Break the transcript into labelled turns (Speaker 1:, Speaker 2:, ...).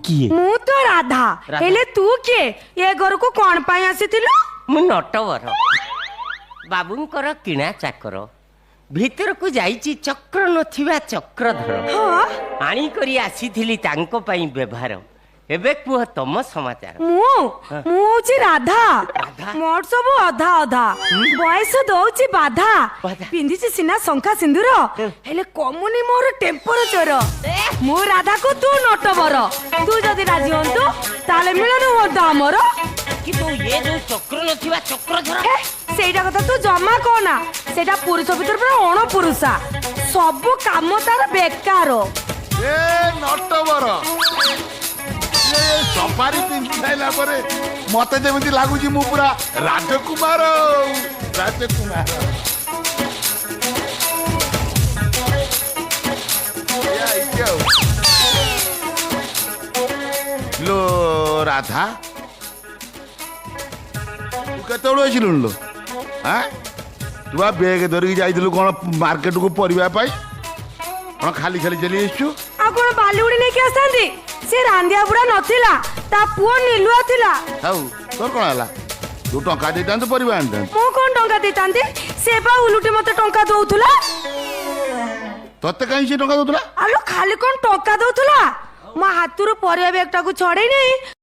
Speaker 1: କିଏ?
Speaker 2: ମୁଁ ତ ରାଧା।
Speaker 1: ରାଧା।
Speaker 2: ହେଲେ ତୁ କିଏ? ଏ ଘରକୁ କଣ ପାଇଁ ଆସିଥିଲୁ?
Speaker 1: ମୁଁ ନଟବର ବାବୁଙ୍କର କିଣା ଚାକର। ଭିତରକୁ ଯାଇଛି ଚକ୍ର ନଥିବା ଚକ୍ରଧର।
Speaker 2: ହଁ।
Speaker 1: ଆଣିକରି ଆସିଥିଲି ତାଙ୍କ ପାଇଁ ବ୍ୟବହାର। ଏବେ କୁହ ତମ ସମାଚାର।
Speaker 2: ମୁଁ ହଉଛି ରାଧା।
Speaker 1: ରାଧା?
Speaker 2: ମୋର ସବୁ ଅଧା ଅଧା, ବୟସ ଦଉଛି ବାଧା।
Speaker 1: ବାଧା।
Speaker 2: ପିନ୍ଧିଛି ସିନା ଶଙ୍ଖା ସିନ୍ଦୁର, ହେଲେ କମୁନି ମୋର ଟେମ୍ପରେଚର। ମୁଁ ରାଧାକୁ ତୁ ନଟବର। ତୁ ଯଦି ରାଜି ହୁଅନ୍ତୁ, ତାହେଲେ ମିଳନ ହୁଅନ୍ତା ଆମର।
Speaker 1: କିନ୍ତୁ ଇଏ ଯୋଉ ଚକ୍ର ନଥିବା ଚକ୍ରଧର?
Speaker 2: ହେ, ସେଇଟା କଥା ତୁ ଜମା କହନା। ସେଇଟା ପୁରୁଷ ଭିତରେ ପୁରା ଅଣ ପୁରୁଷା। ସବୁ କାମ ତାର ବେକାର।
Speaker 3: ଏ ନଟବର, ଏ ସଫାରି ପିନ୍ଧି ସାରିଲା ପରେ ମତେ ଯେମିତି ଲାଗୁଛି ମୁଁ ପୁରା ରାଜକୁମାର, ରାଜକୁମାର। ଏଇଆ ହେଇଛି ଆଉ। ଲୋ ରାଧା, ତୁ କେତେବେଳୁ ଆସିଲୁଣି ଲୋ? ଆଁ, ତୁ ବା ବେଗ ଧରିକି ଯାଇଥିଲୁ କଣ ମାର୍କେଟକୁ ପରିବା ପାଇଁ? କଣ ଖାଲି ଖାଲି ଚାଲି ଆସିଛୁ?
Speaker 2: ଆଉ କଣ ବାଲିଗୁଡି ନେଇକି ଆସିଥାନ୍ତି? ସେ ରାନ୍ଧିଆ ବୁଢା ନଥିଲା, ତା ପୁଅ ନିଲୁଆ ଥିଲା।
Speaker 3: ହଉ, ତୋର କଣ ହେଲା? ତୁ ଟଙ୍କା ଦେଇଥାନ୍ତୁ, ପରିବା ଆଣିଥାନ୍ତୁ।
Speaker 2: ମୁଁ କଣ ଟଙ୍କା ଦେଇଥାନ୍ତି? ସେ ବା ଉଲୁଟି ମତେ ଟଙ୍କା ଦଉଥିଲା।
Speaker 3: ତତେ କାହିଁ ସେ ଟଙ୍କା ଦଉଥିଲା?
Speaker 2: ଆଲୋ, ଖାଲି କଣ ଟଙ୍କା ଦଉଥିଲା? ମୋ ହାତରୁ ପରିବା ବ୍ୟାଗଟାକୁ ଛଡେଇ ନେଇ